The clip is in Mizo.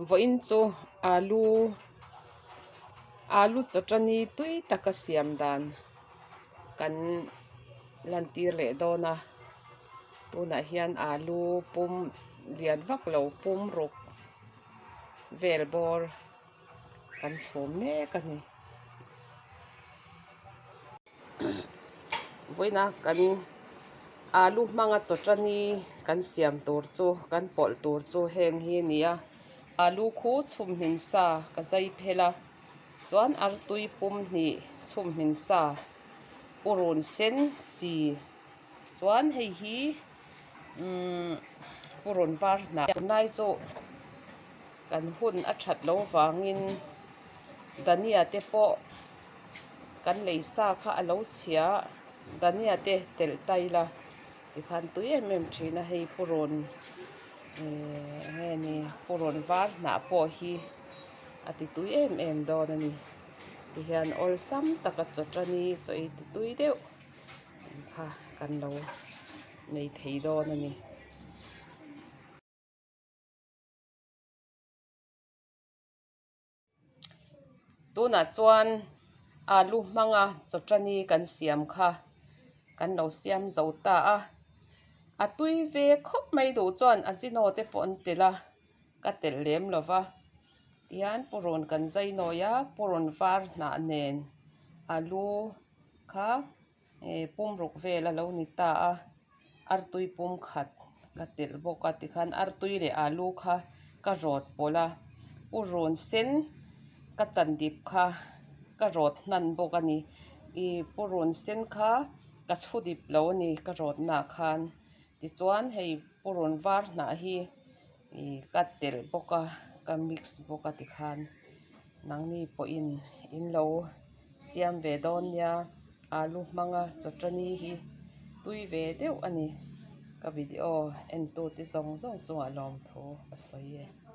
Vawiin chu alu alu chawṭani tui taka siam dan kan lantir leh dawn a tunah hian alu pum lian vak lo pum ruk vel bawr kan chhum mek a ni. Vawiina kan alu hmanga chawṭani kan siam tur chu kan pawlh tur chu heng hi a ni a alu khu chhum hmin sa ka zai phel a chuan artui pum hnih chhum hmin sa purun sen chi chuan hei hi umm purun var hnah tunlai chu kan hun a that loh vangin dhania te pawh. Kan lei sa kha a lo chhia a dhania te telh ta ila tikhan tui em em thin a hei purun ehh eng nge ni purun var hnah pawh hi a ti tui em em dawn a ni tihian awlsam taka chaw tan hi chaw ei ti tui deuh kha kan lo nei thei dawn a ni. Tunah chuan alu hmanga chawṭani kan siam kha kan lo siam zo ta a, a tui ve khawp mai duh chuan ajino te pawh an telh a, ka telh lem lo va tihian purun kan zai nawi a purun var hnah nen alu kha. Eh pum ruk vel a lo ni ta a artui pum khat ka telh bawk a tikhan artui leh alu kha ka rawt pawlh a purun sen ka chan dip kha ka rawt hnan bawk a ni ih purun sen kha ka chhu dip lo a ni ka rawt naah khan tichuan hei purun var hnah hi ih ka telh bawk a ka mix bawk a tikhan nangni pawhin in lo siam ve dawn nia alu hmanga chawṭani hi tui ve deuh a ni ka video en tu te zawng zawng chungah lawmthu a sawi e.